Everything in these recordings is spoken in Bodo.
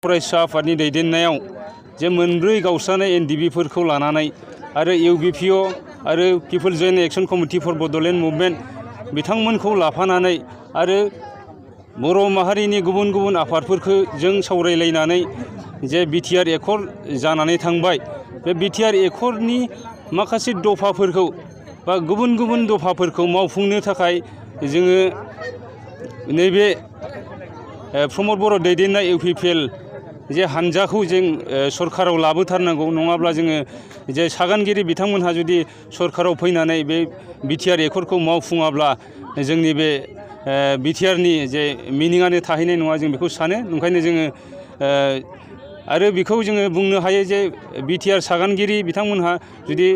फरायसा आफादनि दैदेननायाव जे मोनब्रै गावस्रानाय एनडिबिफोरखौ लानानै आरो इउबिपिअ आरो peoples joint action committee for Bodoland movement बिथांमोनखौ लाफानानै आरो बर' माहारिनि गुबुन गुबुन आफादफोरखौ जों सावरायलायनानै जे बिटिआर एकर्ड जानानै थांबाय। बे बिटिआर एकर्डनि माखासे दफाफोरखौ बा गुबुन गुबुन दफाफोरखौ मावफुंनो थाखाय जोङो नैबे प्रमद बर' दैदेननाय इउपिपिएल जे हानजाखौ जों सरकाराव लाबोथारनांगौ, नङाब्ला जोङो जे सागानगिरि बिथांमोनहा जुदि सरकाराव फैनानै बे बिटिआर एकर्डखौ मावफुङाब्ला जोंनि बे बिटिआरनि जे मिनिङानो थाहैनाय नङा, जों बेखौ सानो। ओंखायनो जोङो आरो बेखौ जोङो बुंनो हायो जे बिटिआर सागानगिरि बिथांमोनहा जुदि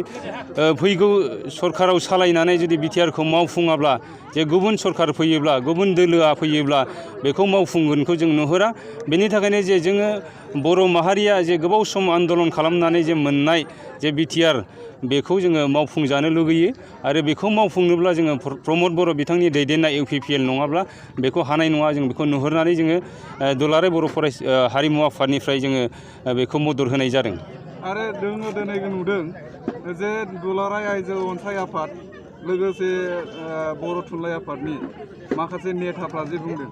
फैगौ सरकाराव सालायनानै जुदि बिटिआरखौ मावफुङाब्ला, जे गुबुन सरकार फैयोब्ला, गुबुन दोलोआ फैयोब्ला बेखौ मावफुंगोनखौ जों नुहुरा। बेनि थाखायनो जे जोङो बर' माहारिया जे गोबाव सम आन्दलन खालामनानै जे मोननाय जे बिटिआर, बेखौ जोङो मावफुंजानो लुगैयो। आरो बेखौ मावफुंनोब्ला जोङो प्रमद बर' बिथांनि दैदेननाय इउपिपिएल नङाब्ला बेखौ हानाय नङा। जों बेखौ नुहुरनानै जोङो दुलाराय बर' हारिमु आफादनिफ्राय जोङो बेखौ मदद होनाय जादों। आरो जोङो दिनै नुदों जे दुलाराय आइजो अनसाय आफाद लोगोसे बर' थुनलाइ आफादनि माखासे नेताफ्रा जे बुंदों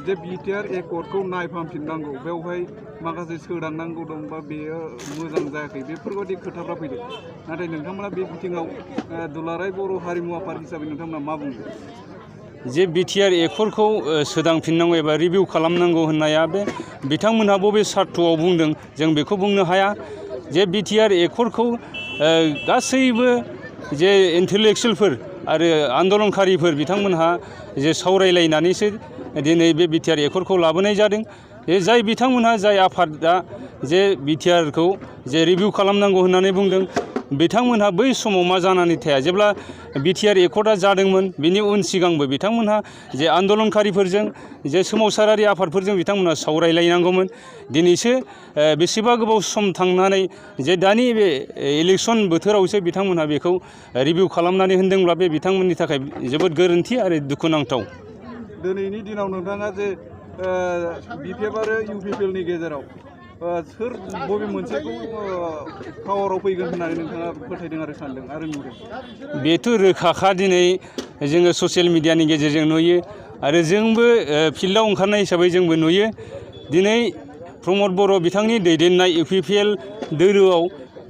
जे बिटिआर एकर्डखौ नायफामफिननांगौ, बेवहाय माखासे सोदांनांगौ दं बा बेयो मोजां जायाखै, बेफोरबायदि खोथाफ्रा फैदों। नाथाय नोंथांमोना बे बिथिङाव दुलाराय बर' हारिमु आफाद हिसाबै नोंथांमोना मा बुंदों? जे बिटिआर एकर्डखौ सोदांफिननांगौ एबा रिभिउ खालामनांगौ होननाया बे बिथांमोनहा बबे सार्थआव बुंदों जों बेखौ बुंनो हाया। जे बिटिआर एकर्डखौ गासैबो जे इन्टेलेक्सुयेलफोर आरो आन्दलनकारिफोर बिथांमोनहा जे सावरायलायनानैसो दिनै बे बिटिआर एकर्डखौ लाबोनाय जादों। जाय बिथांमोनहा, जाय आफादा जे बिटिआरखौ जे रिभिउ खालामनांगौ होननानै बुंदों, बिथांमोनहा बै समाव मा जानानै थाया, जेब्ला बिटिआर एकर्डआ जादोंमोन बिनि उन सिगांबो बिथांमोनहा जे आन्दलनकारिफोरजों, जे सोमावसारारि आफादफोरजों बिथांमोनहा सावरायलायनांगौमोन। दिनैसो बेसेबा गोबाव सम थांनानै जे दानि बे इलेक्सन बोथोरावसो बिथांमोनहा बेखौ रिभिउ खालामनानै होनदोंब्ला बे बिथांमोननि थाखाय जोबोद गोरोन्थि आरो दुखुनांथाव। दिनैनि दिनाव नोंथाङा जे बिपिएफ आरो इउपिपिएलनि गेजेराव सोर बबे मोनसेखौ पावाराव फैगोन होननानै नोंथाङा फोथायदों आरो सानदों आरो नुदों? बेथ' रोखाखा। दिनै जोङो ससियेल मिडियानि गेजेरजों नुयो आरो जोंबो फिल्डआव ओंखारनाय हिसाबै जोंबो नुयो। दिनै प्रमद बर' बिथांनि दैदेननाय इउपिपिएल दोलोआव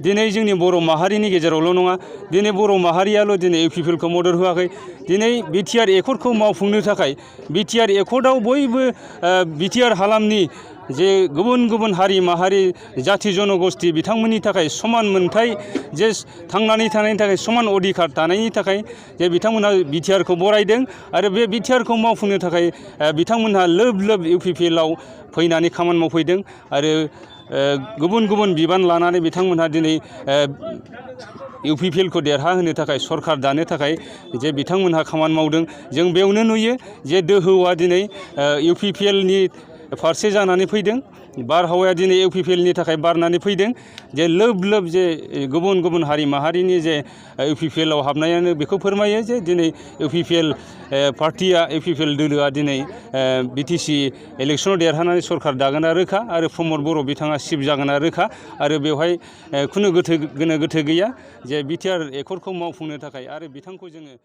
दिनै जोंनि बर' माहारिनि गेजेरावल' नङा, दिनै बर' माहारियाल' दिनै इउपिपिएलखौ मदद होआखै। दिनै बिटिआर एकर्डखौ मावफुंनो थाखाय बिटिआर एकर्डआव बयबो बिटिआर हालामनि जे गुबुन गुबुन हारि माहारि, जाथि जनगोष्ठी बिथांमोननि थाखाय समान मोनथाय, जे थांनानै थानायनि थाखाय समान अधिकार थानायनि थाखाय जे बिथांमोनहा बिटिआरखौ बरायदों। आरो बे बिटिआरखौ मावफुंनो थाखाय बिथांमोनहा लोब लोब इउपिपिएलआव फैनानै खामानि मावफैदों। आरो गुबुन गुबुन बिबान लानानै बिथांमोनहा दिनै इउपिपिएलखौ देरहाहोनो थाखाय, सरकार दानो थाखाय जे बिथांमोनहा खामानि मावदों। जों बेयावनो नुयो जे दोहौआ दिनै इउपिपिएलनि फारसे जानानै फैदों। बारहावाया दिनै इउपिपिएलनि थाखाय बारनानै फैदों। जे लोब लोब जे गुबुन गुबुन हारि माहारिनि जे इउपिपिएलआव हाबनायानो बेखौ फोरमायो जे दिनै इउपिपिएल पार्टिया, इउपिपिएल दोलोआ दिनै बिटिसि इलेक्सनाव देरहानानै सरकार दागोना रोखा आरो प्रमद बर' बिथाङा चिफ जागोना रोखा। आरो बेवहाय खुनु गोनो गोथो गैया जे बिटिआर एकर्डखौ मावफुंनो थाखाय आरो बिथांखौ जोङो